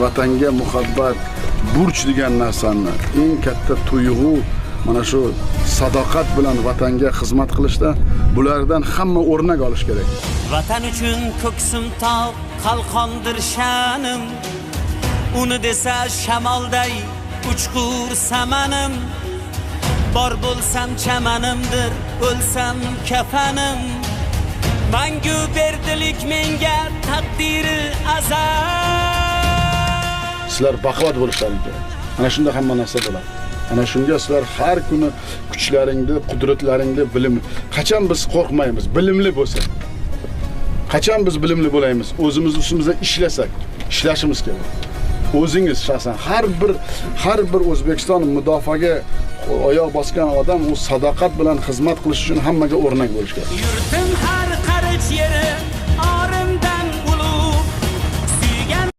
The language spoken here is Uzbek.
Vatanga muhabbat, burch degan narsani eng katta tuyg'u mana shu sadoqat bilan vatanga xizmat qilishda bulardan hamma o'rnak olish kerak. Vatan uchun ko'ksim tog', qalqondir sha'nim. Uni desa shamolday uchqur samanim. Bor bo'lsam chamanimdir, o'lsam kafanim. Mangu berdilik menga taqdiri azal. Sizlar baquvvat bo'lishlaring kerak. Ana shunda hamma narsa bo'ladi. Ana shunga sizlar har kuni kuchlaringni, qudratlaringni, bilim. Qachon biz qo'rqmaymiz? Bilimli bo'lsak. Qachon biz bilimli bo'laymiz? O'zimiz ustimizda ishlasak, ishlashimiz kerak. O'zingiz shaxsan har bir O'zbekiston mudofaaga oyoq bosgan odam u sadoqat bilan xizmat qilish uchun hammaga o'rnak bo'lish kerak. Yurtim har qarich yeri.